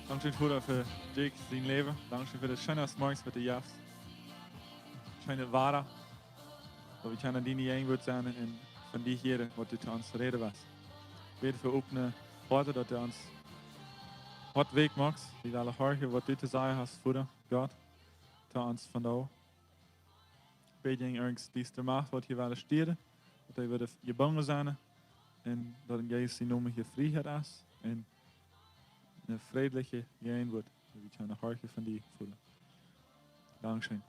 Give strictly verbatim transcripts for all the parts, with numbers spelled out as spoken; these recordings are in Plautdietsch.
Dankscheen, Voda, fa Jake sien Läwen. Dankscheen fa daut scheene Morjes met de Jafs. Scheene Wada. Daut wie kjennen diene Jäajenwoat sennen un von die hieren, waut du to ons räden west. Bäd fa opne Poaten, daut du ons Hoat weekj moakst. Wie wellen hieren, waut du to sajen hast, Voda Gott, to ons vondoag. Bäd jäajen irjent diesta Macht, waut hia wellen stieren, daut dee wudden jebungen sennen un daut en Jesus sien Nomen hia Frieheit es un eene frädliche Jäajenwoat, daut wie kjennen hieren von die, Voda. Dankscheen.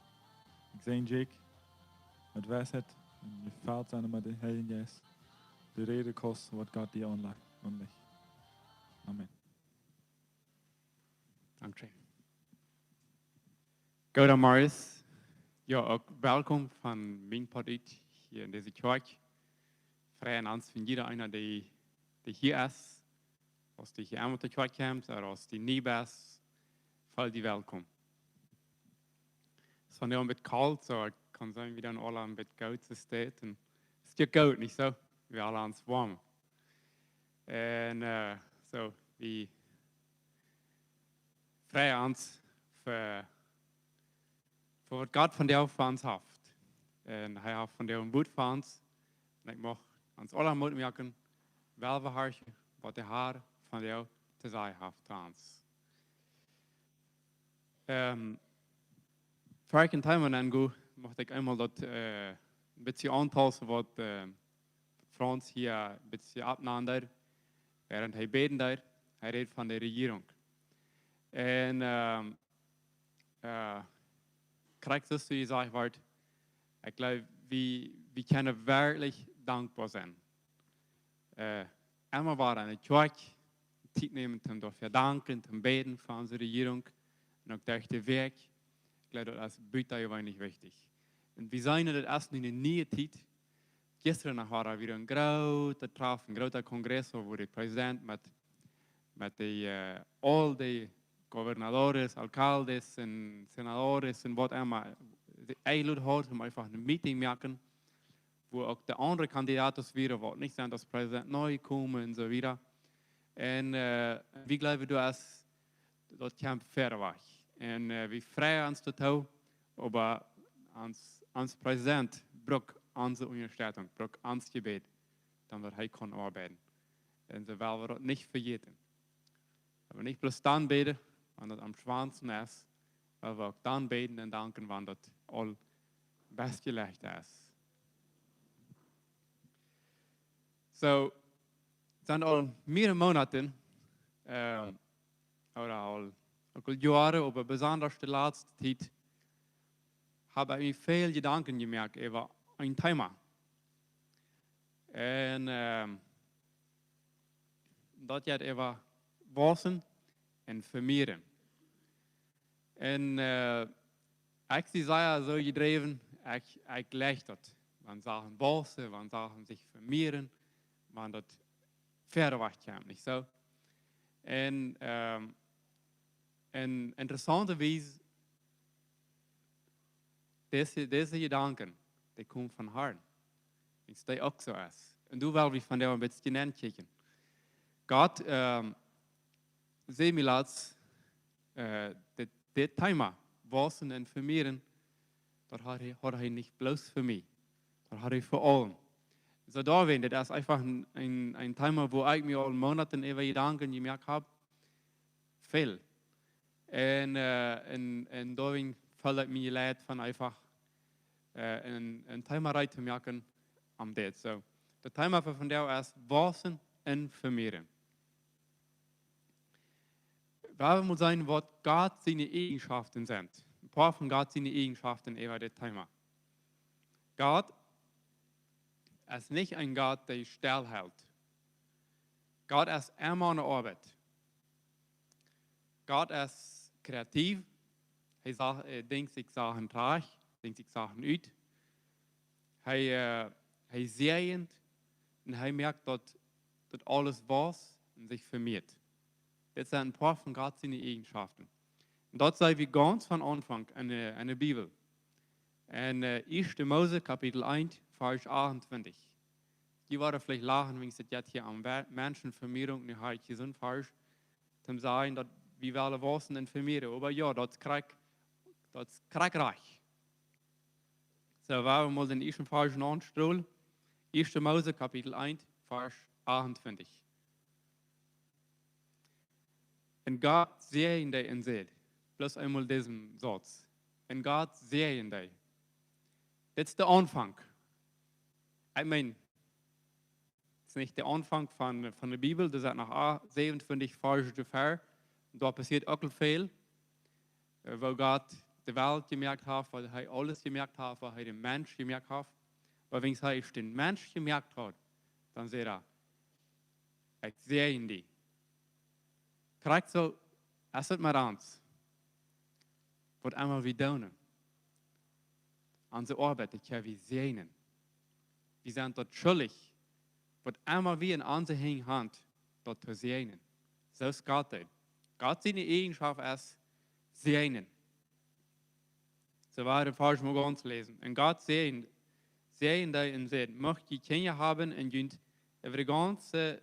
Ekj säajen Jake met Weisheit un jefelt sennen met dän Heiljen Jeist. De Räd kost, waut Gott die aunlajcht, aunlajcht. Amen. Dankscheen. Gooden Morjes. Jo, uk welkom von mien Poat hia en dise Kjoakj. Freien ons von jieda eena, dee, dee hia es. Aus du hia emol to Kjoakj kjemst, ooda aus du nie best, feel die welkom. Es vondoag een bät kolt, soo ekj kaun seenen, wie dan aula een bät goot sent. Un es je goot, nich soo? Wie aula ons woam. Un, äh, soo, wie freien ons fa, fa waut Gott vondoag fa ons haft. Un hee haft vondoag een Wuat fa ons. Un ekj mucht ons aula Moot moaken, wiels wie hieren, waut de Herr vondoag to sajen haft to ons. Ähm, ver ekj en Thema nenn go, mucht ekj eemol daut, äh, een bät auntauschen, waut, äh, Franz hia een bät oppnaum, wäarent hee bäden deed. Hee räd von de Rejierunk. Un, ähm, äh, krakjt soo aus jesajcht wort, ekj gleew, wie, wie kjennen werkjlich dankboa sennen. Äh, emma wada enne Kjoakj Tiet nämen, om doafäa danken, om bäden fa onse Rejierunk. Un uk derch de Wäakj, ekj gleew, daut es butajeweenlich wichtich. Un wie seenen, daut es nu eene niee Tiet. Jistren noch wia wada een groota Traf, een groota Kongres, wua de President met, met de, äh, aul de gobernadores, alcaldes un senadores un waut emma, dee enjelot haud, om eefach een Meeting moaken, wua uk de aundre Kandidaten wieren, waut nich sent aus President nu komen un soo wieda. Un, äh, wie jleewen, du hast daut kjemt wiet wajch. Un, äh, wie freien ons doatoo, oba ons, ons President brukt onse Unjastettunk, brukt ons Jebäd, dan daut hee kaun oabeiden. Un soo well wie daut nich vejäten. Daut wie nich bloos dan bäden, wan daut aum schwoasten es, oba wie uk dan bäden un danken, wan daut aul best jelajcht es. Soo, sent aul mearere Moonaten, ähm, ooda aul, uk aul Joaren, oba besonda de latste Tiet, hab ekj mie väl Jedanken jemoakt äwa een Thema. Un, ähm, daut jeit äwa wausen un vemieren. Un, äh, ekj sie sea soo jedräwen, ekj, ekj jlikj daut, wan Sachen wausen, wan Sachen sikj vemieren, wan daut wiet wajch kjemt, nich soo? Un, ähm, un interessauntawies, dise, dise Jedanken, dee komen von Harn. Wiels dee uk soo es. Un doa well wie vondoag een bät nenkjikjen. Gott, ähm, säd mie latst, äh, dit, dit Thema, wausen un vemieren, daut haud hee, haud hee nich bloos fa mie. Daut haud hee fa aulem. Soo doawäajen, dit es eefach een, een, een Thema, wua ekj mie aul Moonaten äwa Jedanken jemoakt hab. Väl. Un, äh, un, un doawäajen feel ekj mie jeleit von eefach, äh, een, een Thema reed to moaken om dit. Soo, daut Thema fa vondoag es wausen un vemieren. Wie wellen seenen, waut Gott siene Eajenschoften sent. Een poa von Gott siene Eajenschoften äwa dit Thema. Gott es nich een Gott, dee stell helt. Gott es emma aun de Oabeit. Gott es kreativ. Hee sa-, äh, denkjt sikj Sachen trajcht, denkjt sikj Sachen ut. Hee, äh, hee säajent un hee moakt daut, daut aules wausst un sikj vemieet. Dit sent een poa von Gott siene Eajenschoften. Un daut seenen wie gaunz von Aunfank enne, enne Bibel. En, äh, ieeschte Mose, Kapitel eent, Varsch achtuntwintich. Jie woaren veleicht lachen, wan ekj daut jeit hia aun Wa-, Menschenvemierunk, nu hab ekj hia soon Varsch. Toom sajen, daut wie wellen wausen un vemieren. Oba jo, daut es krakjt, daut es krakjt rajcht. Soo, wie haben mol dän ieeschten Varsch aunstroolen. Ieeschte Mose, Kapitel eent, Varsch achtuntwintich. Un Gott säajend dee un säd, bloos eemol disen Sauz. Un Gott säajend dee. Dit es de Aunfank. Ekj meen, daut es nich de Aunfank von, von de Bibel, daut es noch a-, säwenuntwintich Varsch ver. Doa passieet uk aul väl, äh, woo Gott de Welt jemoakt haft, woo hee aules jemoakt haft, woo hee dän Mensch jemoakt haft. Oba wan hee dän Mensch jemoakt haud, dan säd hee: "Ekj säajen die." Krakjt soo es et met ons. Waut emma wie doonen, onse Oabeit, daut kjenn wie säajnen. Wie sent daut schuldich, waut emma wie en onse Henj haben, daut to säajnen. Soo es Gott daut. Gott siene Eejenschoft es säajnen. Soo, wie woaren dän Varsch mol gaunz läsen. Un Gott säajend, säajend dee un säd: "Mucht jie Kjinja haben un junt äwa de gaunze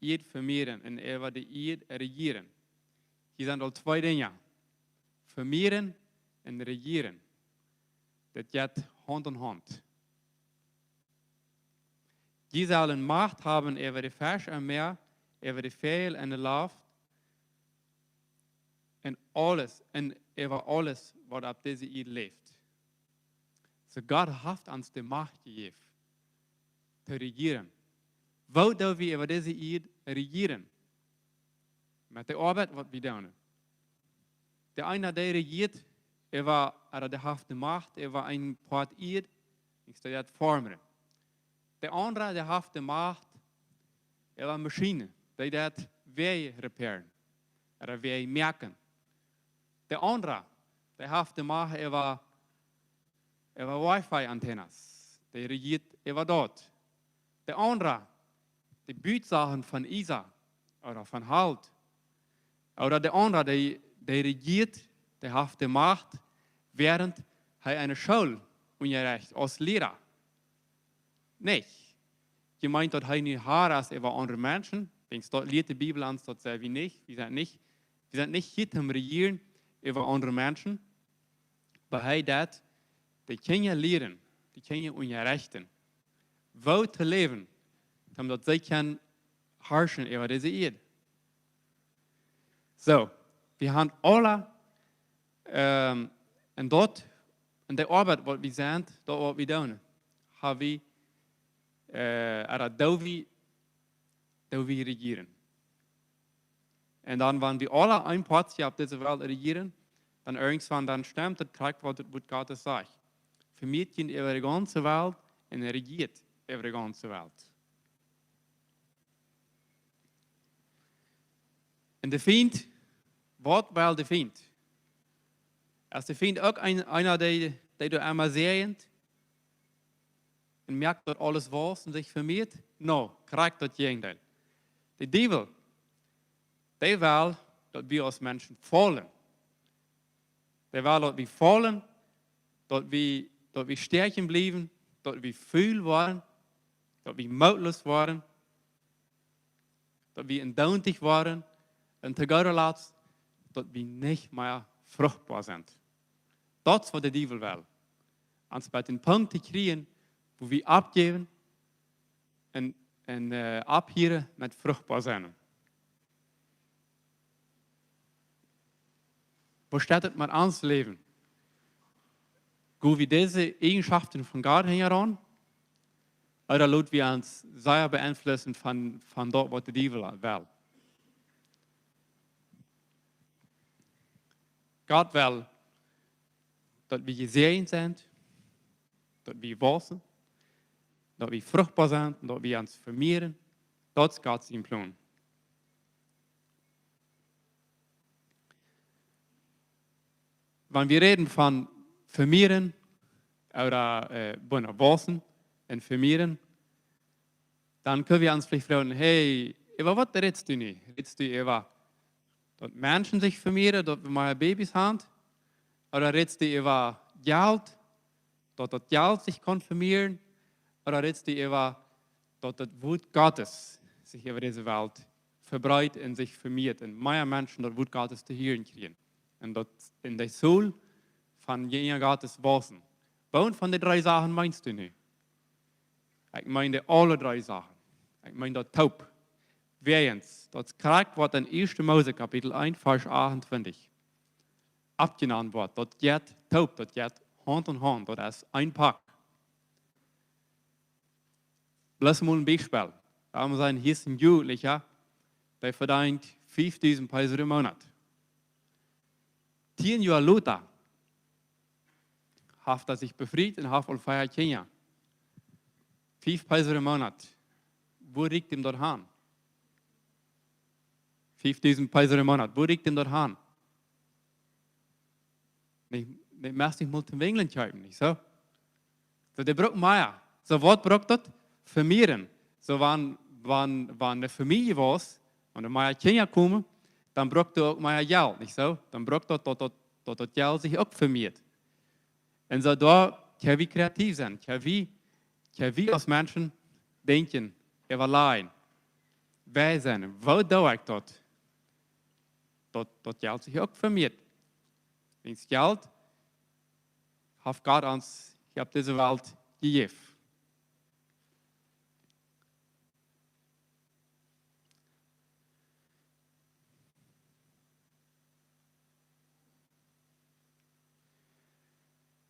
Ieed vemieren un äwa de Ieed rejieren." Hia sent aul twee Dinja. Vemieren un rejieren. Daut jeit Haunt en Haunt. "Jie sellen Macht haben äwa de Fesch aum Mäa, äwa de Väajel en de Loft, un aules, un äwa aules, waut opp dise Ieed läft." Soo Gott haft ons de Macht jejäft, to rejieren. Woo doo wie äwa dise Ieed rejieren? Met de Oabeit, waut wie doonen. De eena, dee rejieet äwa, ooda dee haft de Macht äwa een Poat Ieed, ekj saj daut, Foarmen. De aundra, dee haft de Macht äwa Maschinen, dee daut Wäaj reparieren, ooda Wäaj moaken. De aundra, dee haft de Macht äwa, äwa Wi-Fi-Antenas, dee rejieet äwa daut. De aundra, dee but Sachen von Iesa ooda von Holt. Ooda de aundra, dee, dee rejieet, dee haft de Macht, wäarent hee eene School unjarecht aus Liera. Nich. Jie meent, daut hee nu Har es äwa aundre Menschen? Denkjst, daut lieet de Bibel ons, daut sent wie nich. Wie sent nich, wie sent nich hia om rejieren äwa aundre Menschen. Oba hee deit de Kjinja lieren, de Kjinja unjarechten, woo to läwen, daut see kjennen harschen äwa dise Ieed. Soo, wie haben aule, ähm, en daut, en de Oabeit, waut wie sent, daut, waut wie doonen, ha wie, äh, ooda doo wie, doo wie rejieren. Un dan, wan wie aule een Poat opp dise Welt rejieren, dan irjentwan, dan stemt daut krakjt, waut daut Wuat Gottes sajcht. Vemieet junt äwa de gaunze Welt un rejieet äwa de gaunze Welt. Un de Fient, waut well de Fient? Es de Fient uk een, eena, dee, dee doa emma säajent un moakt, daut aules wauss un sikj vemieet? No, krakjt daut Jäajendeel. De Diewel, dee well, daut wie aus Menschen faulen. Dee well, daut wie faulen, daut wie, daut wie stäakjen bliewen, daut wie ful woaren, daut wie mootloos woaren, daut wie endoont woaren, un to gooda Latst, daut wie nich mea fruchtboa sent. Daut es, waut de Diewel well. Ons bie dän Punkt to kjrieen, wua wie oppjäwen un, un, äh, opphieren met fruchtboa sennen. Woo steit et met ons Läwen? Go wie dise Eejenschoften von Gott hinjaraun? Ooda lot wie ons sea beeinflussen von, von daut, waut de Diewel well? Gott well, daut wie jesäajent sent, daut wie waussen, daut wie fruchtboa sent, daut wie ons vemieren. Daut es Gott sien Plon. Wan wie räden von vemieren ooda, äh, bueno, waussen un vemieren, dan kjenn wie ons veleicht froagen: "Hey, äwa waut rätst du nu? Rätst du äwa, daut Menschen sikj vemieren, daut wie mea Babys haben? Ooda rätst du äwa Jelt, daut daut Jelt sikj kaun vemieren? Ooda rätst du äwa, daut daut Wuat Gottes sikj äwa dise Welt vebreet un sikj vemieet un mea Menschen daut Wuat Gottes to hieren kjrieen. Un daut, un de Tol von Jinja Gottes wausen. Woone von de dree Sachen meenst du nu? Ekj meen de aule dree Sachen. Ekj meen daut toop. Wäajens, daut es krakjt waut en ieeschte Mose Kapitel eent, Varsch achtuntwintich aufjenant woat. Daut jeit toop, daut jeit Haunt aun Haunt, daut es een Pak. Bloos mol een Biespel. Lot ons sajen, hia es een Jugendlicha, dee vedeent fiefdusent Peso dän Moonat. Tieen Joa lota haft hee sikj befriet un haft aul vea Kjinja. Fief Peso dän Moonat. Woo rieekjt am daut aun? Fiefdusent Peso dän Moonat. Woo rieekjt am daut aun? Nich, nich, mott nich mol toom Winjlen kjeepen, nich soo? Soo, dee brukt mea. Soo, waut brukt daut? Vemieren. Soo, wan, wan, wan de Famielje wausst, wan doa mea Kjinja komen, dan brukt daut uk mea Jelt, nich soo? Dan brukt daut, daut, daut, daut, daut Jelt sikj uk vemieet. Un soo, doa kjenn wie kreativ sennen, kjenn wie, kjenn wie aus Menschen denkjen, äwalajen, wie sennen, woo doo ekj daut? Daut, daut Jelt sikj uk vemieet. Wiels Jelt haft Gott ons hia opp dise Welt jejäft.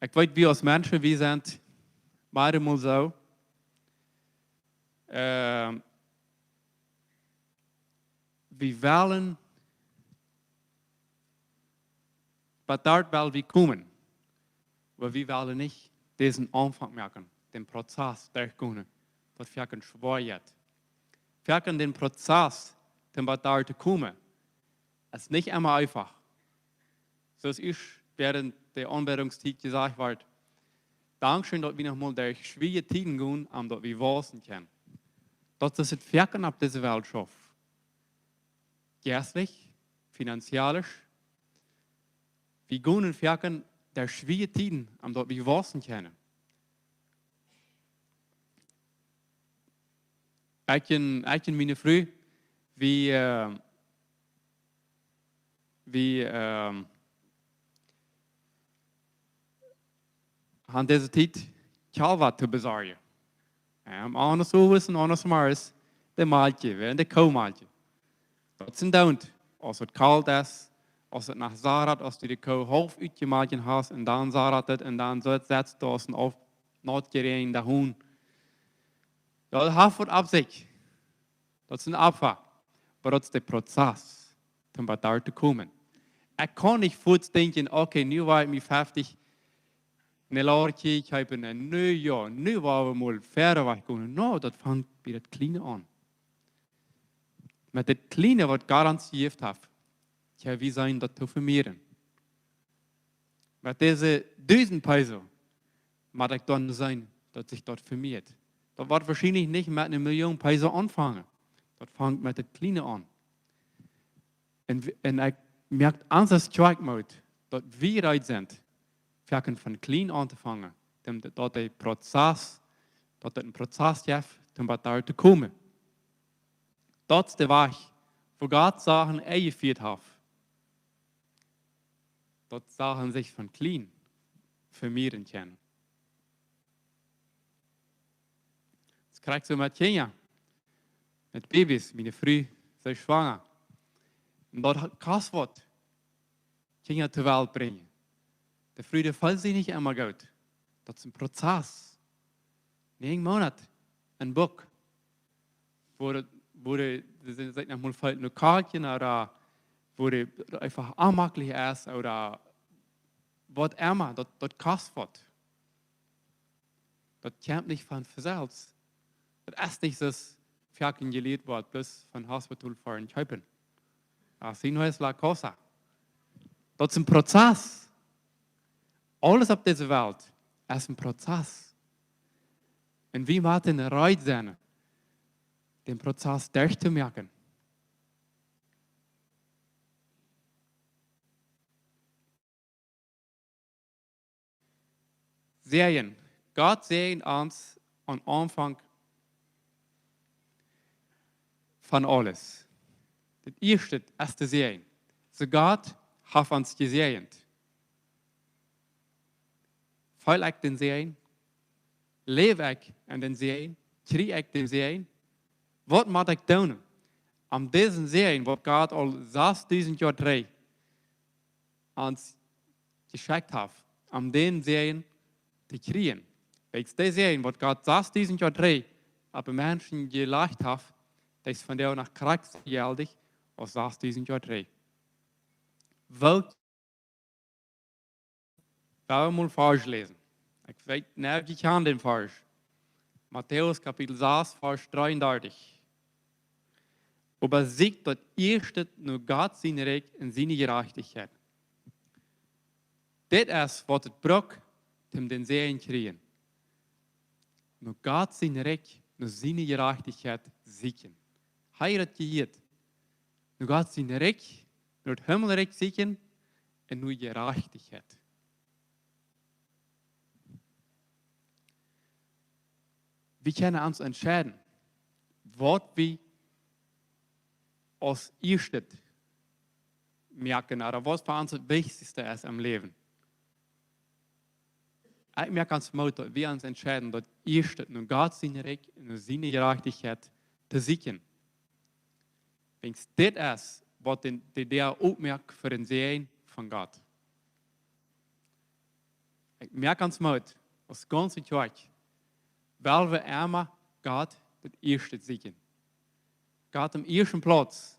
Ekj weet, wie aus Menschen, wie sent meistens soo, ähm, wie wellen, bat doa well wie komen. Oba wie wellen nich disen Aunfank moaken, dän Prozess derchgonen, waut foaken schwoa jeit. Foaken dän Prozess, om bat doa to komen, es nich emma eefach. Soo aus wäarent de Aunbädungstiet jesajcht wort, dankscheen, daut wie noch mol derch schwoare Tieden gonen, om daut wie wausen kjennen. Daut es daut, foaken opp dise Welt schauft. Jeistlich, finanziell, wie gonen foaken derch schwoare Tieden, om daut wie wausen kjennen. Ekj un, ekj un miene Fru, wie, äh, wie, ähm, han dise Tiet Kjalwa to besorjen. Jo, aun Sindach un aun Sindach morjes, de Malkj, wäa de Koo malkjen. Daut sent doont, aus daut kolt es, aus daut no Sarat, aus du de Koo haulf utjemalkjt hast, un dan Sarat et, un dan soo, sitst du aus een auf-, nautjeräajenda Hunt. Daut haft waut opp sikj. Daut es een Opfa. Oba daut es de Prozess, om bat doa to komen. Ekj kaun nich fuaz denkjen, okay, nu woa ekj mie feftich, een Loaderkje, ekj hab een, een nuu Joa, nu woa wie mol wieda wajchgonen. No, daut fangt bie daut Kjliene aun. Met daut Kjliene, waut Gott ons jejäft haft, jo, wie sent daut to vemieren. Met dise dusent Peso, mott ekj dan seenen, daut sikj daut vemieet. Daut woat woarschienlich nich met eene Million Peso aunfangen. Daut fangt met daut Kjliene aun. Un, un ekj moak ons aus Kjoakj Moot, daut wie reed sent, foaken von kjlien auntofangen, om daut, daut de Prozess, daut et een Prozess jeft, om bat doa to komen. Daut es de Wajch, woo Gott Sachen enjefieet haft. Daut Sachen sikj von kjlien vemieren kjennen. Daut kjrieech ekj soo met Kjinja, met Babys, miene Fru, see es schwanga. Un daut ha-, kost waut, Kjinja to Welt brinjen. De Fru, dee feelt sikj nich emma goot. Daut es een Prozess. Näajen Moonat, een Buck. Woo de, woo de, dee sent, sent noch mol feelt no Kalkjen, ooda woo de eefach onjemaklich es, ooda waut emma, daut, daut kost waut. Daut kjemt nich von selfst. Daut es nich soo aus foaken jelieet woat, bloos von Hospital foaren kjeepen. Así no es la cosa. Daut es een Prozess. Aules opp dise Welt es een Prozess. Un wie motten reed sennen, dän Prozess derchtomoaken. Säajen. Gott säajent ons aum Aunfank von aules. Ieescht es de Säajen. Soo Gott haft ons jesäajent. Feel ekj dän Säajen? Läw ekj en dän Säajen? Kjrie ekj dän Säajen? Waut mott ekj doonen, om disen Säajen, waut Gott aul sastdusent Joa trigj ons jeschekjt haft, om dän Säajen to kjrieen? Wiels dee Säajen, waut Gott sastdusent Joa trigj opp de Menschen jelajcht haft, dee es vondoag noch krakjt soo jeltich aus sastdusent Joa trigj. Woo Well wie mol Varsch läsen. Ekj weet nich, jie kjanen dän Varsch. Matäus Kapitel sas, Varsch dreeundartich. Oba sieekjt daut ieeschte no Gott sien Rikj un siene Jerajchtichkjeit. Dit es, waut et brukt, om dän Säajen kjrieen. No Gott sien Rikj, no siene Jerajchtichkjeit sieekjen. Hee haft jehieet. No Gott sien Rikj, no daut Himmelrikj sieekjen un no Jerajchtichkjeit. Wie kjennen ons entscheiden, waut wie aus ieeschtet moaken, ooda waut fa ons daut Wichtichste es em Läwen. Ekj moak ons Moot, daut wie ons entscheiden, daut ieeschte no Gott sien Rikj un no siene Jerajchtichkjeit to sieekjen. Wiels dit es, waut de, de Däa opmoakt fa dän Säajen von Gott. Ekj moak ons Moot, aus gaunze Kjoakj, well wie emma Gott daut ieeschte sieekjen. Gott aum ieeschten Plauz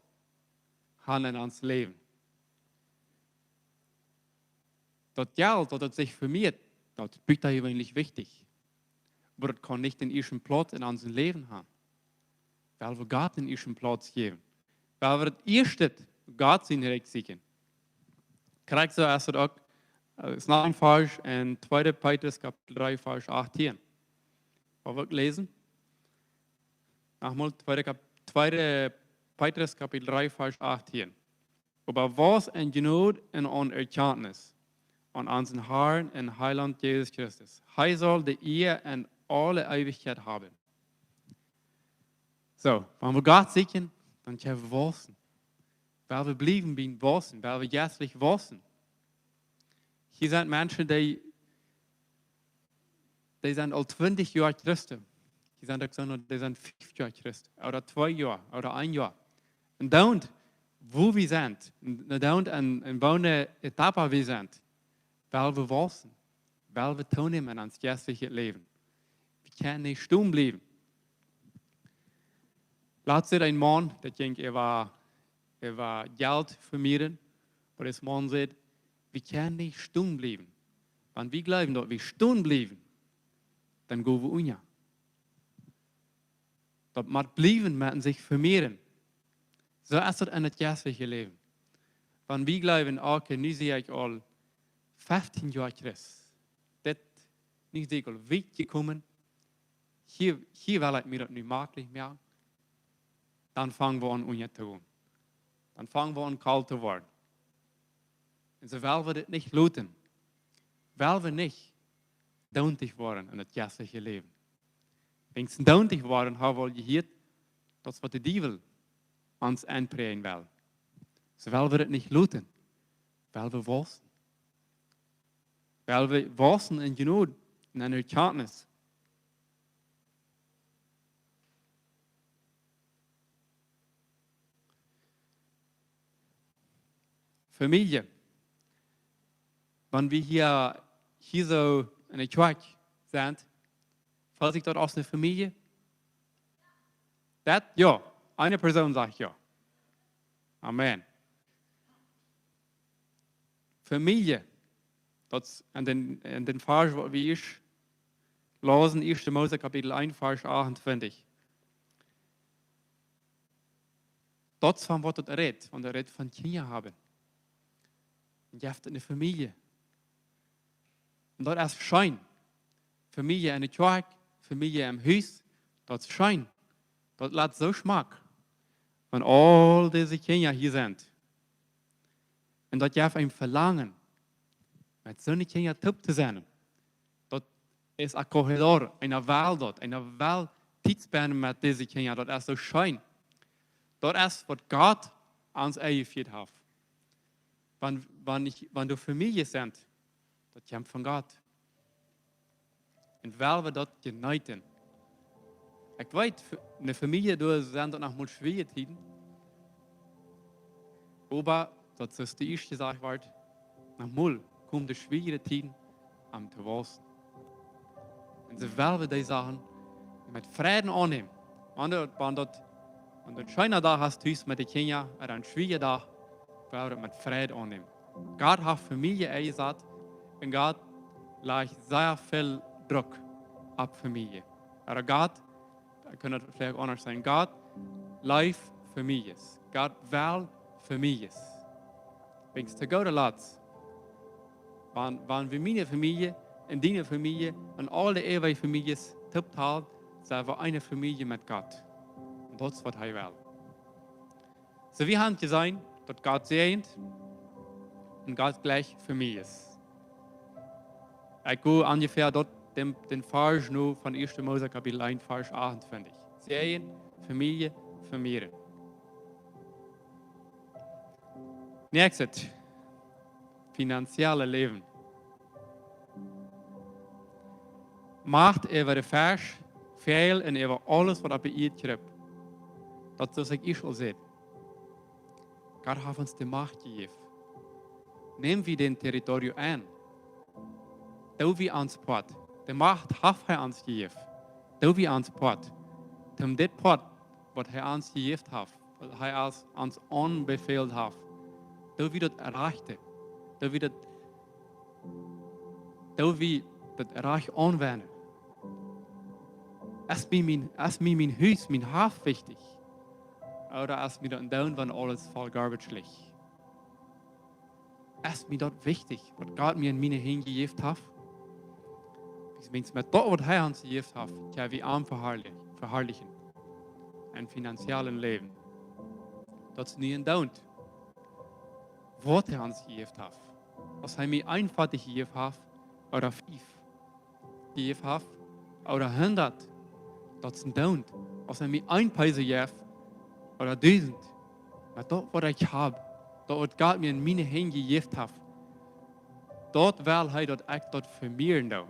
haben en ons Läwen. Daut Jelt, daut et sikj vemieet, daut es butajeweenlich wichtich. Oba daut kaun nich dän ieeschten Plauz en ons Läwen haben. Well wie Gott dän ieeschten Plauz jäwen. Well wie daut ieeschte Gott sien Rikj sieekjen. Krakjt soo es et uk, äh, es noch een Varsch en tweede Petrus Kapitel dree, Varsch achtieen. Well wie uk läsen? Nochmol, tweede Kap-, tweede Petrus Kapitel dree, Varsch achtieen. Oba wausst en Jnod un en Erkjantnis aun onsen Harn un Heilaunt Jesus Christus. Hee saul de Ea en aule Eewichkjeit haben. Soo, wan wie Gott sieekjen, dan kjenn wie waussen. Well wie bliewen biem waussen, well wie jeistlich waussen. Hia sent Menschen, dee dee sent aul twintich Joa Christen. Hia sent uk soone, dee sent fief Joa Christen, ooda twee Joa, ooda een Joa. Un dan, wua wie sent, un dan, un, un woone Etapp wie sent, well wie waussen, well wie toonämen en ons jeistlichet Läwen. Wie kjennen nich stonen bliewen. Latst säd een Maun, daut jinkj äwa, äwa Jelt vemieren, oba dis Maun säd, wie kjennen nich stonen bliewen. Wan wie jleewen, daut wie stonen bliewen, dan go wie unja. Daut mott bliewen, mott sikj vemieren. Soo es daut en daut jeistliche Läwen. Wan wie jleewen, okay, nu sie ekj aul feftieen Joa Christ. Dit, nu sie ekj aul wiet jekomen. Hia, hia well ekj mie daut nu maklich moaken. Dan fang wie aun unja to gonen. Dan fang wie aun kolt to woaren. Un soo well wie dit nich loten. Well wie nich doonlich woaren en daut jeistliche Läwen. Wan wie doonlich woaren, ha wie aul jehieet, daut es waut de Diewel ons enpräajen well. Soo well wie dit nich loten. Well wie waussen. Well wie waussen en Jnod un en Erkjantnis. Famielje. Wan wie hia, hia soo en de Kjoakj sent, feel ekj daut aus eene Famielje? Daut, jo. Eene Persoon sajcht jo. Amen. Famielje. Daut es en dän, en dän Varsch, waut wie ieescht läsen, ieeschte Mose Kapitel eent, Varsch achtuntwintich. Daut es von waut et rät, wan et rät von Kjinja haben. Un jie haben eene Famielje. Un daut es scheen. Famielje en de Kjoakj, Famielje em Hus, daut es scheen. Daut lat soo schmock, wan aul dise Kjinja hia sent. Un daut jeft een Velangen, met soone Kjinja toop to sennen. Daut es acogedor, eena well daut, eena well Tiet spenden met dise Kjinja, daut es soo scheen. Daut es waut Gott ons enjefieet haft. Wan, wan, ekj, wan doa Famieljes sent, daut kjemt von Gott. Un wiels wie daut jeneeten. Ekj weet, Fa-, eene Famielje, doa sent daut noch mol schwoare Tieden. Oba daut es de ieeschte Sach wort, noch mol kjemt de schwoare Tieden aun to wausen. Un soo well wie dee Sachen met Freiden aunnämen. Wan daut, wan daut, wan daut een scheena Dach es tus met de Kjinja, ooda een schwoara Dach, well wie daut met Freid aunnämen. Gott haft Famielje enjesat un Gott lajcht sea väl Druck opp Famielje. Ooda Gott, wie kjennen daut veleicht aundasch sajen, Gott leeft Famieljes. Gott well Famieljes. Wäajens to gooda Latst, wan, wan wie miene Famielje un diene Famielje un aul de äwaje Famieljes tooptalen, sent wie eene Famielje met Gott. Un daut es waut hee well. Soo, wie haben jeseenen, daut Gott säajent un Gott jlikjt Famieljes. Ekj go onjefäa daut dän, dän Varsch nu von ieeschte Mose Kapitel eent, Varsch achtuntwintich. Säajen, Famielje, Famielje. Näakjstet, finanzielle Läwen. Macht äwa de Fesch, Väajel un äwa aules waut opp de Ieed kjript. Daut es, soo aus ekj ieescht aul säd. Gott haft ons de Macht jejäft. Näm wie dän Territorium aun. Doo wie ons Poat. De Macht haft hee ons jejäft. Doo wie ons Poat. Toom dit Poat, waut hee ons jejäft haft, waut hee ons, ons aunbefält haft, doo wie daut rajchte. Doo wie daut, doo wie daut rajcht aunwenden. Es mie mien, es mie mien Hus, mien Hoff wichtich? Ooda es mie daut een Doonen, wan aules voll Garbage licht? Es mie daut wichtich, waut Gott mie en miene Henj jejäft haft? Wiels met daut, waut hee ons jejäft haft, kjenn wie am veharlich-, veharlichen. En finanziellen Läwen. Daut es nu een Doonen, waut hee ons jejäft haft. Aus hee mie een Foatich jejäft haft, ooda fief jejäft haft, ooda hundat, daut es een Doonen. Aus hee mie een Peso jeft, ooda dusent, met daut, waut ekj hab, daut, waut Gott mie en miene Henj jejäft haft, daut well hee, daut ekj daut vemieren doo.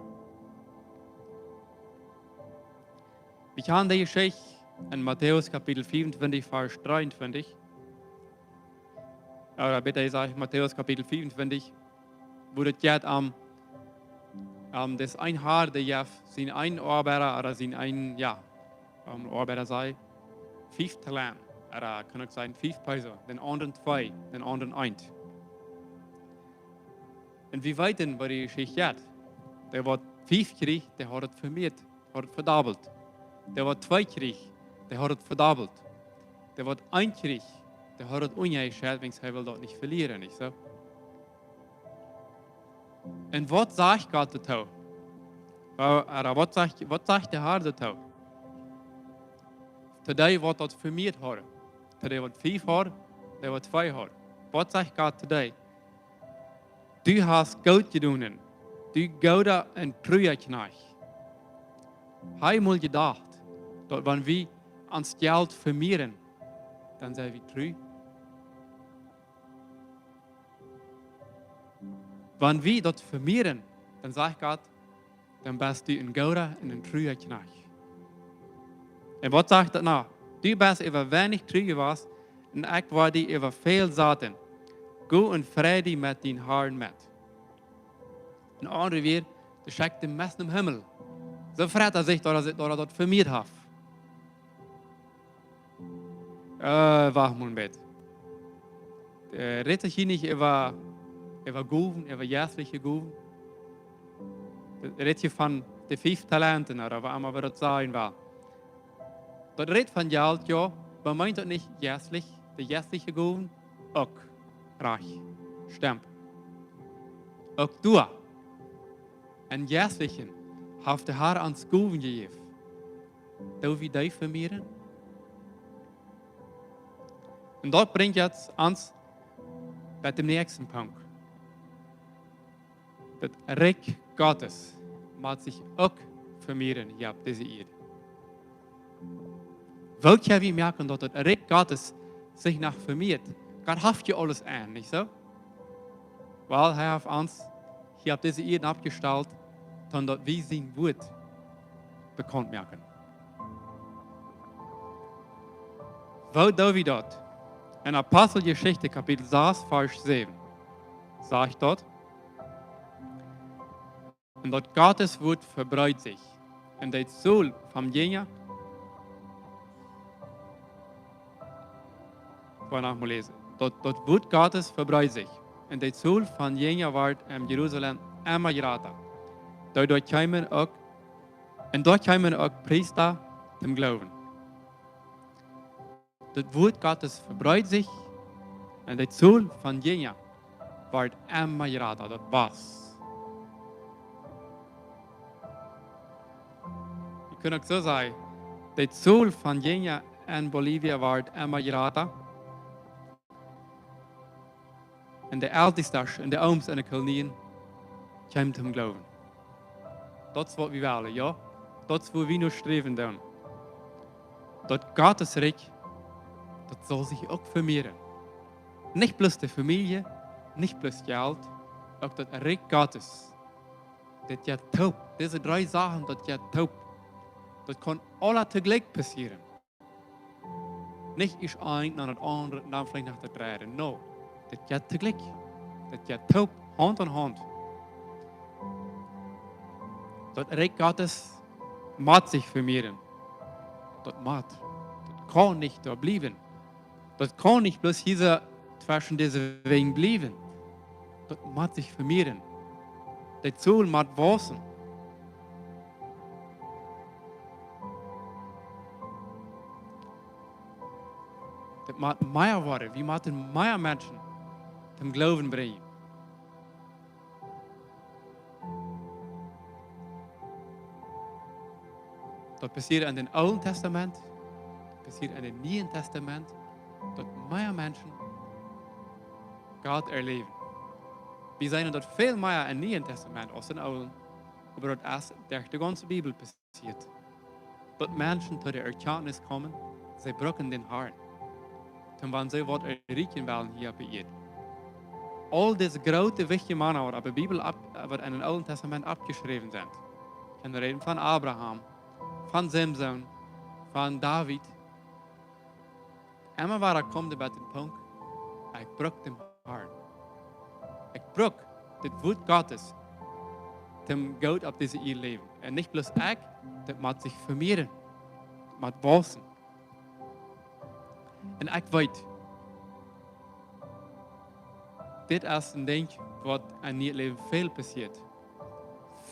Wie kjanen de Jeschicht en Matäus Kapitel vieruntwintich, Varsch dreeuntwintich. Ooda bäta jesajcht, Matäus Kapitel vieruntwintich, wua daut jeit om, om dis een Har, dee jeft sien eenen Oabeida, ooda sien eenen, jo, om Oabeida saj, fief Talent, ooda kaun uk sajen, fief Peso, dän aundren twee, dän aundren eent. Un wie weeten, woo de Jeschicht jeit. Dee, waut fief kjrieech, dee haud daut vemieet, haud daut vedobbelt. Dee, waut twee kjrieech, dee haud daut vedobbelt. Dee, waut eent kjrieech, dee haud daut unjajescheit, wiels hee well daut nich velieren, nich soo? Un waut sajcht Gott doatoo? Wa-, ooda waut sajcht, waut sajcht de Har doatoo? To dee, waut daut vemieet haud. To dee, waut fief haud, dee, waut twee haud. Waut sajcht Gott to dee? Du hast goot jedonen, du gooda un trua Kjnajcht. Hab mol jedocht, daut wan wie ons Jelt vemieren, dan sent wie tru. Wan wie daut vemieren, dan sajcht Gott, dan best du een gooda un een trua Kjnajcht. Un waut sajcht daut noch? Du best äwa weinich tru jewast un ekj woa die äwa väl saten. Go un frei die met dien Harn met. En aundre Wieed, dee schekjt dän Mest nom Himmel. Soo freit hee sikj, daut hee, daut hee daut vemieet haft. Äh, wacht mol een bät. Äh, rät hee hia nich äwa, äwa Gowen, äwa jeistliche Gowen? Daut rät hia von de fief Talenten, ooda waut emma wie daut sajen wellen. Daut rät von Jelt, jo, oba meent daut nich jeistlich, de jeistliche Gowen? Uk, rajcht, stemt. Uk doa, em Jeistlichen, haft de Har ons Gowen jejäft. Doo wie dee vemieren? Un daut brinjt ons bat dän näakjsten Punkt. Daut Rikj Gottes mott sikj uk vemieren hia opp dise Ieed. Woo kjenn wie moaken, daut daut Rikj Gottes sikj noch vemieet? Gott haft je aules aun, nich soo? Wiels hee haft ons hia opp dise Ieed aufjestalt, dan daut wie sien Wuat bekaunt moaken. Woo doo wie daut? En Aposteljeschicht Kapitel sas, Varsch säwen sajcht daut: Un daut Gottes Wuat vebreet sikj, un de Tol von Jinja, ekj woa noch mol läsen. Daut, daut Wuat Gottes vebreet sikj, un de Tol von Jinja wort en Jerusalem emma jrata. Doaderch kjeemen uk, un doa kjeemen uk Priesta toom Gloowen. Daut Wuat Gottes vebreet sikj, un de Tol von Jinja wort emma jrata, daut wos. Wie kjennen uk soo sajen, de Tol von Jinja en Bolivia wort emma jrata. Un de Eltestasch un de Ooms en de Kolonien kjeemen toom Gloowen. Daut es waut wie wellen, jo? Daut es wua wie no sträwen doonen. Daut Gottes Rikj, daut saul sikj uk vemieeren. Nich bloos de Famielje, nich bloos Jelt, uk daut Rikj Gottes. Daut jeit toop. Dise dree Sachen, daut jeit toop. Daut kaun aula toojlikj passieren. Nich ieescht eent, dan daut aundre, dan veleicht noch daut dredde. No, daut jeit toojlikj. Daut jeit toop, Haunt aun Haunt. Daut Rikj Gottes mott sikj vemieeren. Daut mott. Daut kaun nich doa bliewen. Daut kaun nich bloos hia tweschen dise Wenj bliewen. Daut mott sikj vemieeren. De Tol mott wausen. Daut mott mea woaren. Wie motten mea Menschen toom Gloowen brinjen. Daut passieet en dän Oolen Tastament, daut passieet en dän Nieen Tastament, daut mea Menschen Gott erläwen. Wie seenen daut väl mea em Nieen Tastament aus em Oolen, oba daut es derch de gaunze Bibel passieet. Daut Menschen to de Erkjantnis komen, see brucken dän Harn. Dan wan see waut erreichen wellen hia opp de Ieed. Aul dise groote, wichtje Mana, waut opp de Bibel opp, waut en dän Oolen Tastament oppjeschräwen sent. Kaun räden von Abraham, von Simson, von David. Emma wada kjemt hee bie dän Punkt, ekj bruck dän Harn. Ekj bruck dit Wuat Gottes, toom goot opp dise Ieed läwen. Un nich bloos ekj, daut mott sikj vemieeren, daut mott wausen. Un ekj weet, dit es een Dinkj, waut en mien Läwen väl passieet.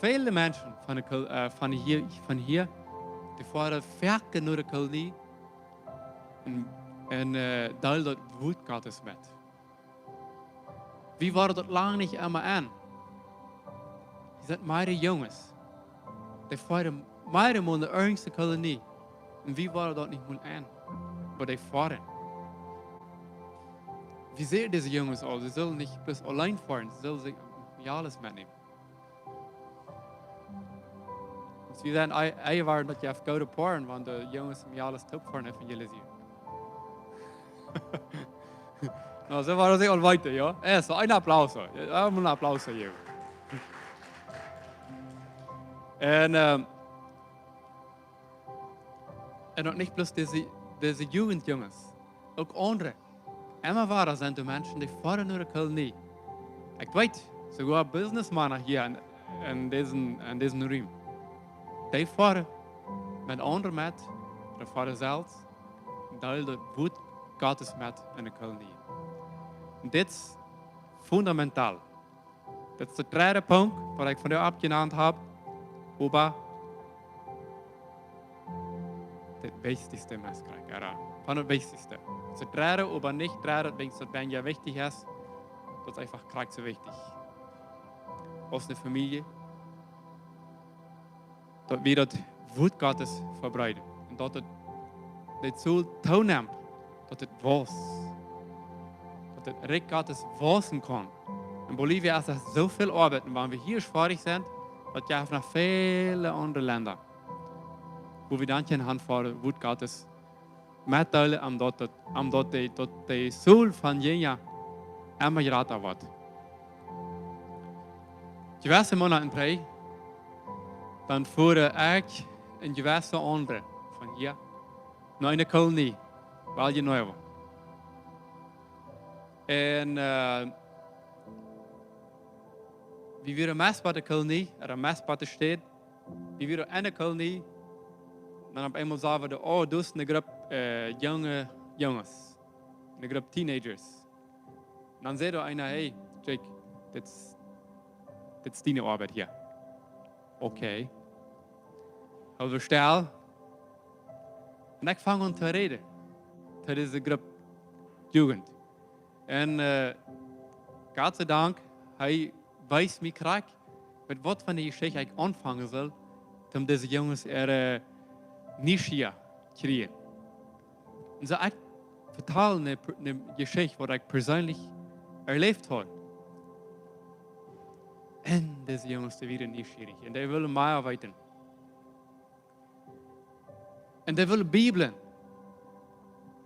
Väle Menschen von de Kol-, äh, von hia, von hia, dee foaren foaken no de Kolonie un, un, äh, deelen daut Wuat Gottes met. Wie wieren daut lang nich emol aun. Dee sent miere Junges. Dee foaren miere mol no de irjentwoo Kolonie. Un wie wieren daut nich mol aun. Oba dee foaren. Wie seenen dise Junges aul, see sellen nich bloos auleen foaren, see sellen sikj Mejales metnämen. Aus wie sent, ea, ea wieren daut je goode Poaren, wan de Junges Mejales toop foaren evangelisieren. No, soo wieren see aul wieda, jo? Äh, soo een Applaus, jo. Jo, een Applaus jäwen. Un, ähm, un uk nich bloos dise, dise Jugendjunges. Uk aundre. Emma wada sent doa Menschen, dee foaren no de Kolonie. Ekj weet, soogoa Businessmana hia en, en disen, en disen Rum. Dee foaren met aundre met, dee foaren selfst, deelen daut Wuat Gottes met en de Kolonie. Un dit es fundamental. Daut es de dredde Punkt, waut ekj vondoag oppjenant hab, äwa daut wichtichste Mestkrieekj, jo, von daut wichtichste. Daut es de dredde, oba nich dredde, daut denkjst, daut weinja wichtich es. Daut es eefach krakjt soo wichtich. Aus eene Famielje, daut wie daut Wuat Gottes vebreeden. Un daut et, de Tol toonemt, daut et wausst. Daut daut Rikj Gottes wausen kaun. En Bolivia es daut soo väl Oabeit. Un wan wie hia foadich sent, daut jeft noch väle aundre Lenda, wua wie dan kjennen aunfangen, Wuat Gottes metdeelen, om daut, daut, om daut de, daut de Tol von Jinja emma jrata woat. Jewesse Monaten trigj, dan fuaren ekj un jewesse aundre von hia no eene Kolonie, Valle Nuevo. Un, äh, wie wieren meist bie de Kolonie, ooda meist bie de Staut, wie wieren enne Kolonie, dan opp eemol sagen wie, oh, doa es eene Grupp, äh, junge Junges, eene Grupp Teenagers. Un dan säd doa eena, hey, Jake, dit es, dit es diene Oabeit hia. Okay. Hilt wie stell. Un ekj funk aun to räden to dise Grupp Jugend. Un, äh, Gott sei Dank, hee wees mie krakjt, met waut von de Jeschicht ekj aunfangen sull, om dise Junges äare Nieschia kjrieen. Un soo ekj vetald eene, eene Jeschicht, waut ekj perseenlich erläft haud. Un dise Junges, dee wieren nieschierich. Un dee wullen mea weeten. Un dee wullen Bibeln.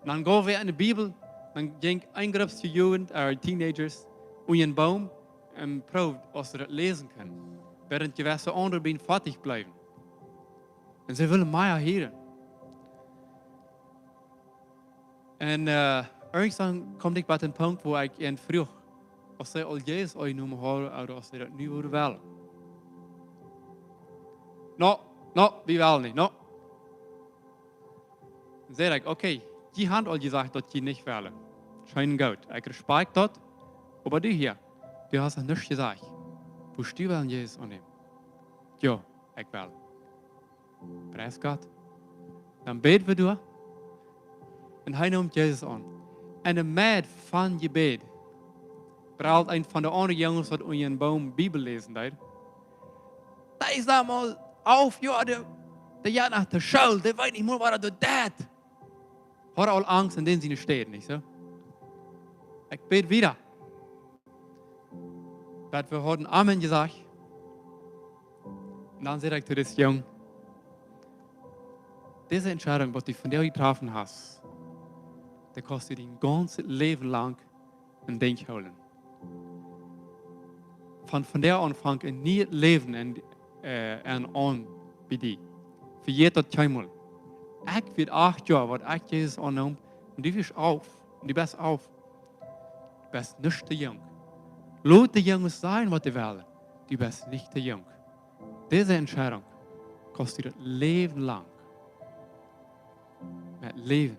Un dan gauf wie enne Bibel, dan jinkj eene Grupp Jugend, äh, Teenagers, unja eenen Boom un proowden, aus see daut läsen kunnen. Wäarent jewesse aundre bie een Foatich bleewen. Un see wullen mea hieren. Un, äh, irjentwann kjeem ekj bie een Punkt, wua ekj an fruach, aus see aul Jesus aunjenomen hauden, ooda aus see daut nu wudden wellen. No, no, wie wellen nich, no. Dan säd ekj, okay, jie haben aul jesajcht, daut jie nich wellen. Scheen, goot. Ekj respecteer daut, oba du hia, du hast noch nuscht jesajcht. Wurscht du wellen Jesus aunnämen? Jo, ekj well. Pries Gott. Dan bäden wie doa. Un hee neem Jesus aun. Un enne Medd von daut Jebäd brelt eena von de aundre Junges, waut unja eenen Boom Bibel läsen deed. Dee es aul auf, jo, dee, dee jeit no de School, dee weet nich mea, waut hee doa deit. Haud aul Angst un deed siene Städ, nich soo? Ekj bäd wieda. Daut wie hauden Amen jesajcht. Un dan säd ekj to disen Jung: Dise Entscheidunk, waut du vondoag jetroffen hast, dee kaust du dien gaunzet Läwen lang em Denkj hoolen. Von, von doa aun fangt een nieet Läwen aun, äh, aun, aun bie die. Vejät daut kjeenmol. Ekj wia acht Joa, waut ekj Jesus aunneem, un du wieescht auf, un du best auf. Du best nich too junk. Lot de Junges sennen, waut dee wellen. Du best nich too junk. Dise Entscheidunk kaust du daut Läwen lang met läwen.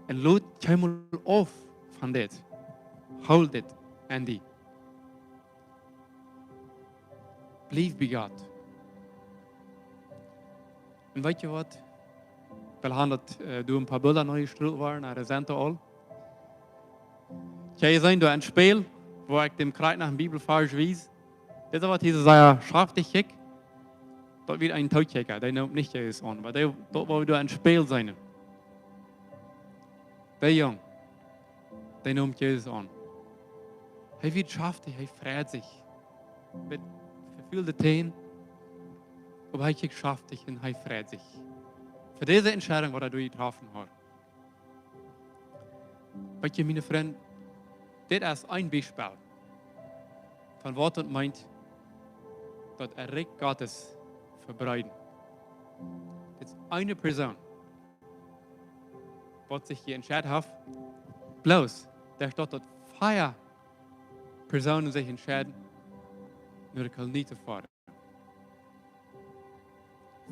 Un lot kjeenmol auf von dit. Hool dit aun die. Bliew bie Gott. Un weetst du waut? Wie haben daut, äh, doa een poa Bilda nojeschriewen worden, daut sent aul. Jie seenen doa een Spieejel, wua ekj däm krakjt no een Bibelvarsch wies. Dit es waut hia sea schaftich kjikjt. Daut wia een Tookjikja, dee neem nich Jesus aun. Oba dee, daut, waut wie doa een Spieejel seenen. Dee Jung, dee neem Jesus aun. Hee wia schaftich, hee freid sikj. Met vefulde Täne. Oba hee kjikjt schaftich un hee freid sikj. Fa dise Entscheidunk, waut hee doa jetroffen haud. Weetst du, miene Frind, dit es een Biespel von waut daut meent, daut daut Rikj Gottes vebreeden. Dit es eene Persoon, waut sikj hia entscheit haft, bloos, doa steit daut vea Persoonen sikj entscheiden, no de Kolonie to foaren.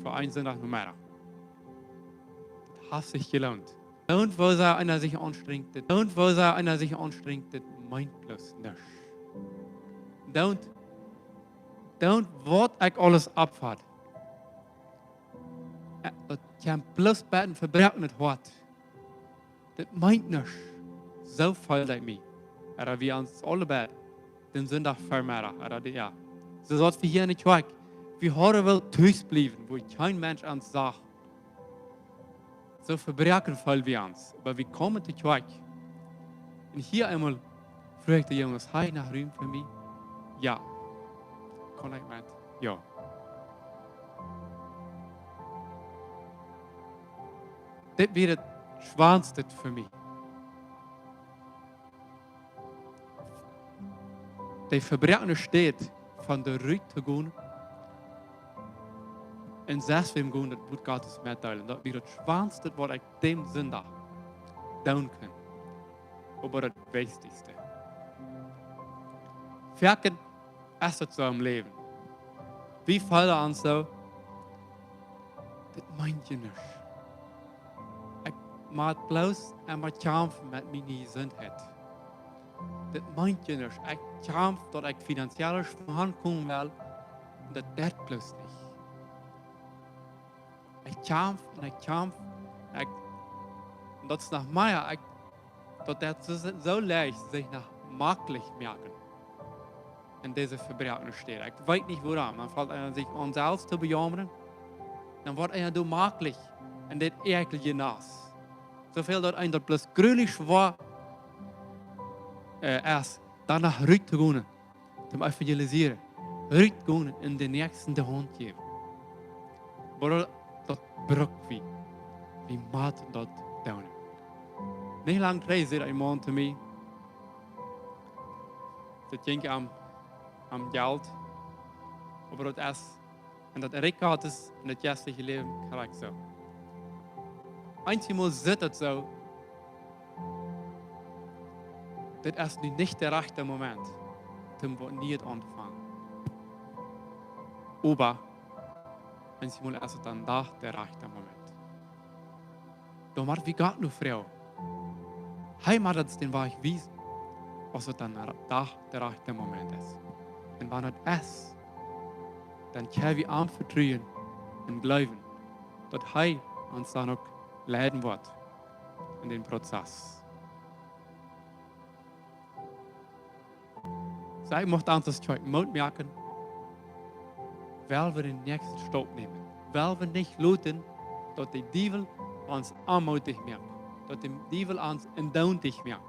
Fa een Sindach Nomeddach. Daut haft sikj jeloont. Doont, woo sea eena sikj aunstrenjt, daut, doont, woo sea eena sikj aunstrenjt, daut meent bloos nuscht. Doont, doont, waut ekj aules oppfat. Äh, daut kjemt bloos bie een vebroaknet Hoat. Daut meent nuscht. Soo feeld ekj mie. Ooda wie ons aule beid dän Sindach Vemeddach, ooda dee, jo. Soo aus wie hia enne Kjoakj, wie hauden wullt tus bliewen, wua kjeen Mensch ons sach. Soo vebroaken feeld wie ons. Oba wie kjeemen to Kjoakj. Un hia eemol fruach ekj de Junges: "Hab jie noch Rum fa mie?" "Jo." "Kaun ekj met?" "Jo." Dit wia daut schwoaste fa mie. De vebroakne Städ von doa rut to gonen un sest wäm gonen daut Wuat Gottes metdeelen. Daut wia daut schwoaste waut ekj dän Sindach doonen kunn. Oba daut Wichtichste. Foaken es daut soo em Läwen. Wie feelen ons soo, dit meent je nuscht. Ekj mott bloos emma kjamfen met miene Jesundheit. Dit meent je nuscht. Ekj kjamf daut ekj finanziell vorankomen well. Un daut deit bloos nich. Ekj kjamf un ekj kjamf. Un ekj, un daut es noch mea, ekj, daut deit soo, soo leicht sikj noch maklich moaken. En dise vebroakne Städ. Ekj weet nich wuarom. Dan fangt eena sikj aun selfst to bejaumren. Dan woat eena doa maklich en dit äakjelje Nest. Soo väl daut eena daut bloos grulich schwoa, äh, es, doa noch rut to gonen, toom evangelisieren, rut gonen un dän Näakjsten de Haunt jäwen. Oba daut bruck wie. Wie motten daut doonen. Nich lang trigj säd een Maun to mie, daut jinkj om, om Jelt, oba daut es, en daut Rikj Gottes, en daut jeistliche Läwen, krakjt soo. Eenjemol sitt daut soo, dit es nu nich de rajchte Moment, toom waut Nieet auntofangen. Oba eenjemol es daut dan doch de rajchte Moment. Dan mott wie Gott nu froagen. Hee mott ons dän Wajch wiesen, aus daut dan doch de rajchte Moment es. Un wan daut es, dan kjenn wie am vetruen un jleewen, daut hee ons dan uk leiden woat en dän Prozess. Soo, ekj mucht ons aus Kjoakj Moot moaken, well wie dän näakjsten Staup nämen. Well wie nich loten, daut de Diewel ons aunmootich moakt, daut de Diewel ons endoont moakt,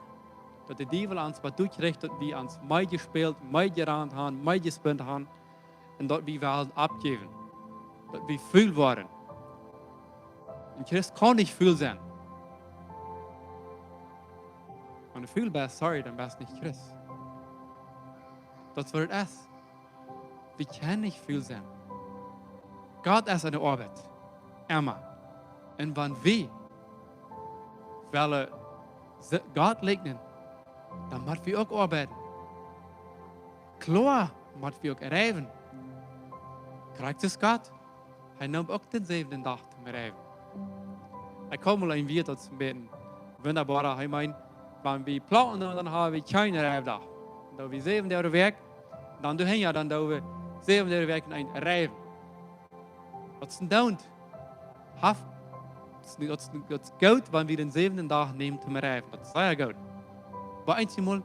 daut de Diewel ons waut doa kjricht, daut wie ons mea jespält, mea jerant haben, mea jespunt haben, un daut wie wellen oppjäwen, daut wie ful woaren. Een Christ kaun nich ful sennen. Wan du ful best, sorry, dan best nich Christ. Daut es waut et es. Wie kjennen nich ful sennen. Gott es aun de Oabeit. Emma. Un wan wie wellen se-, Gott likjnen, dan mott wie uk oabeiden. Kloa, mott wie uk reiwen. Krakjt soo aus Gott. Hee neem uk dän säwenden Dach toom reiwen. Ekj kaun mol een Wieet, daut es een bät wundaboa. Hee meent, wan wie plaunten, dan, dan ha wie kjeenen Reifdach. Dan doo wie säwen Doag de Wäakj, dan doo wie, jo, dan doo wie säwen Doag de Wäakj een reiwen. Daut es een Doont. Haft, daut es, daut es, daut es goot, wan wie dän säwenden Dach nämen toom reiwen. Daut es sea goot. Oba eenjemol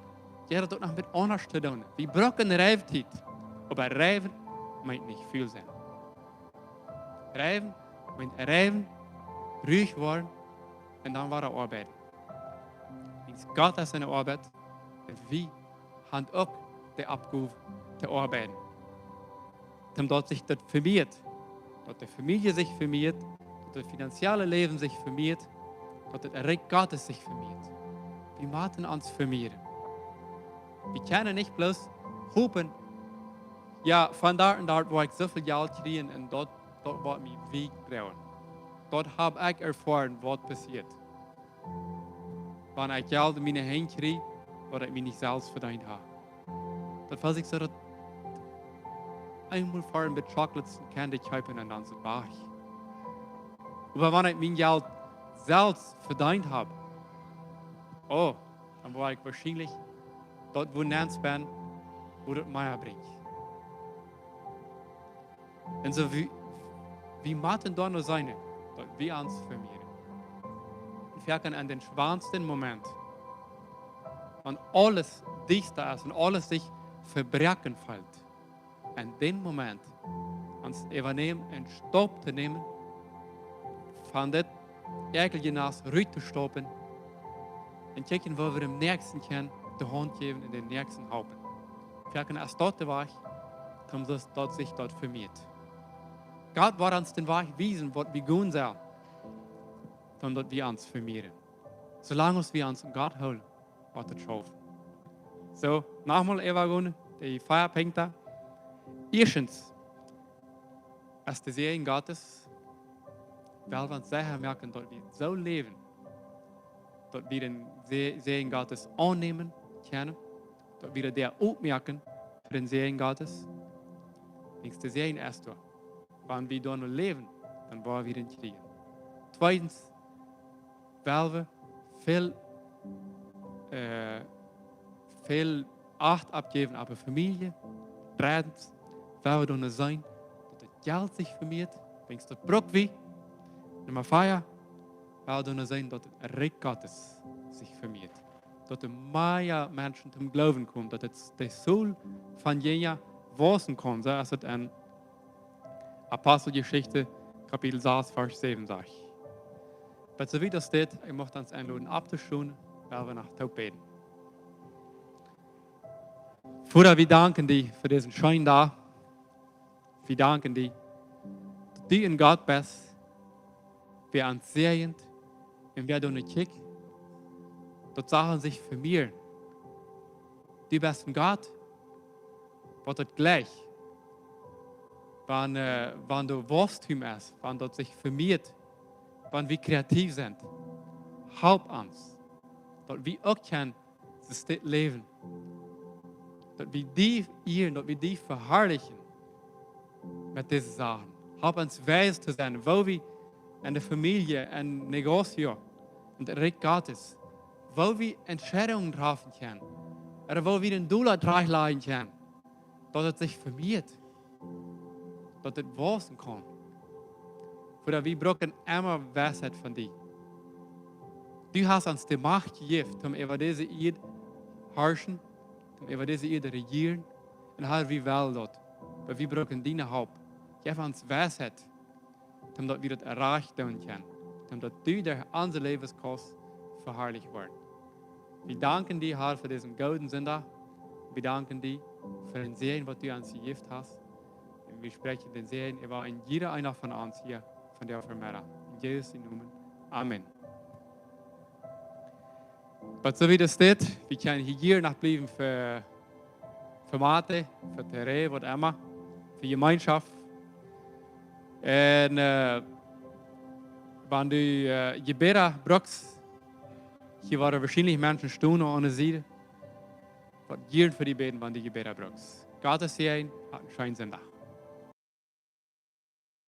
jeit daut uk noch met aundasch to doonen. Wie brucken Reiftiet. Oba reiwen meent nich ful sennen. Reiwen meent reiwen, ruhich woaren un dan wada oabeiden. Wiels Gott es aun de Oabeit un wie haben uk de Oppgow to oabeiden. Toom daut sikj daut vemieet, daut de Famielje sikj vemieet, daut daut finanzielle Läwen sikj vemieet, daut daut Rikj Gottes sikj vemieet. Wie motten ons vemieren. Wie kjennen nich bloos hopen, jo, von doa un doa woa ekj soo väl Jelt kjrieen un daut, daut woat mie wiet brinjen. Daut hab ekj erfoaren, waut passieet. Wan ekj Jelt en miene Henj kjrieech, waut ekj mie nich selfst vedeent hab. Daut wia sikj soo daut eemol fa een bät Chocolates un Candy kjeepen un dan soo wajch. Oba wan ekj mien Jelt selfst vedeent hab, oh, dan woa ekj woarschienlich daut wua nenn spenden, wua daut mea brinjt. Un soo wie, wie motten doano sennen, daut wie ons vemieren. Un foaken en dän schwoasten Moment, wan aules diesta es un aules sikj vebroaken feelt, en dän Moment ons äwanämen un Staup to nämen, von dit äakjelje Nest rut to staupen un kjikjen, woo wie dän Näakjsten kjennen de Haunt jäwen un dän Näakjsten halpen. Foaken es daut de Wajch, toom daut, daut sikj daut vemieet. Gott woat ons dän Wajch wiesen, waut wie gonen sellen. om daut wie ons vemieren. Soo lang aus wie ons aun Gott hoolen, woat et schaufen. Soo, nochmol äwagonen, dee vea Punkten. Ieeschtens, aus de Säajen Gottes, well wie ons secha moaken, daut wie soo läwen, daut wie dän Sä-, Säajen Gottes aunnämen kjennen, daut wie daut opmoaken fa dän Säajen Gottes. Denkjst, de Säajen es doa. Wan wie doano läwen, dan woa wie dän kjrieen. Tweedens, well wie väl, äh, väl Acht oppjäwen opp de Famielje. Dreddens, well wie doano seenen, daut daut Jelt sikj vemieet. Denkjst, daut bruck wie. Numma vea, well wie doano seenen, daut daut Rikj Gottes sikj vemieet. Daut doa mea Menschen toom Gloowen komen, daut daut, de Tol von Jinja wausen kaun, soo aus et en Aposteljeschicht, Kapitel sas, Varsch säwen sajcht. Oba soo wiet aus dit, ekj mucht ons enloden opptostonen, well wie noch toop bäden. Voda, wie danken die fa disen scheenen Dach. Wie danken die, daut du een Gott best, wäa ons säajent un wäa doano kjikjt, daut Sachen sikj vemieren. Du best een Gott, waut daut jleicht, wan, äh, wan doa Wausstum es, wan daut sikj vemieet, wan wie kreativ sent. Halp ons, daut wie uk kjennen dit läwen. Daut wie die ieren, daut wie die veharlichen met dise Sachen. Halp ons wies to sennen, woo wie en de Famielje, en Negocio, en daut Rikj Gottes, woo wie Entscheidungen träfen kjennen, ooda woo wie dän Dola trigjlajen kjennen, daut et sikj vemieet, daut et wausen kaun. Voda, wie brucken emma Weisheit von die. Du hast ons de Macht jejäft, om äwa dise Ieed harschen, om äwa dise Ieed rejieren. Un Har, wie wellen daut. Oba wie brucken diene Help. Jeff ons Weisheit, om daut wie daut erreicht doonen kjennen, om daut du derch onse Läwes kaust veharlicht woaren. Wie danken die, Har, fa disen gooden Sindach. Wie danken die fa dän Säajen, waut du ons jejäft hast. Un wie spräakjen dän Säajen äwa en jieda eena von ons hia vondoag Vemeddach. En Jesus sienen Nomen. Amen. Oba soo wiet es dit, wie kjennen hia noch bliewen fa, fa Mate, fa Terä, waut emma, fa Jemeenschoft. Un, äh, wan du, äh, Jebäda bruckst, hia woaren woarschienlich Menschen stonen aun de Sied, waut jieren fa die bäden, wan du Jebäda bruckst. Gott säajen, hab een scheenen Sindach.